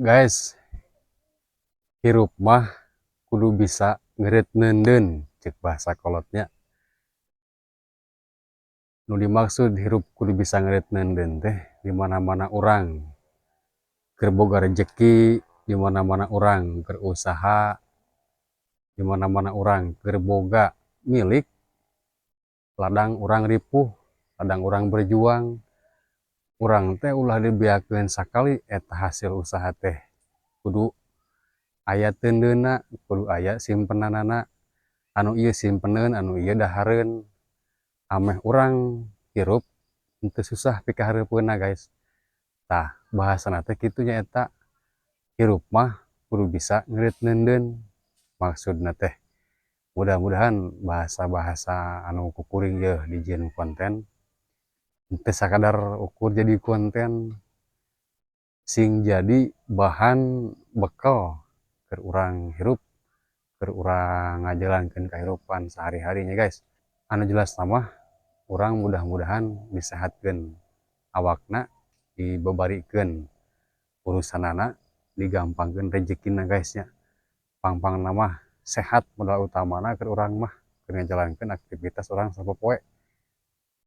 Guys, hirup mah kudu bisa ngeureut neundeun, cek bahasa kolotnya. Nu dimaksud hirup kudu bisa ngeureut neundeun teh di mana-mana urang keur boga rejeki, di mana-mana urang keur usaha, di mana-mana urang keur boga milik, ladang urang ripuh, ladang urang berjuang, urang teh ulah dibeakeun sakali eta hasil usaha teh. Kudu aya teundeunna, kudu aya simpenanana, anu ieu simpeneun, anu ieu dahareun, ameh urang hirup henteu susah pikahareupeunna, guys. Tah, bahasana teh kitu nyaeta hirup mah kudu bisa ngeureut neundeun maksudna teh. Mudah-mudahan bahasa-bahasa anu ku kuring yeuh dijieun konten henteu sakadar ukur jadi konten, sing jadi bahan bekal keur urang hirup, keur urang ngajalankeun kahirupan sehari-hari nya, guys. Anu jelasna mah urang mudah-mudahan disehatkeun awakna, dibabarikeun urusanana, digampangkeun rejekina, guys, nya. Pang-pangna mah sehat modal utamana keur urang mah keur ngajalankeun aktivitas urang sapopoe.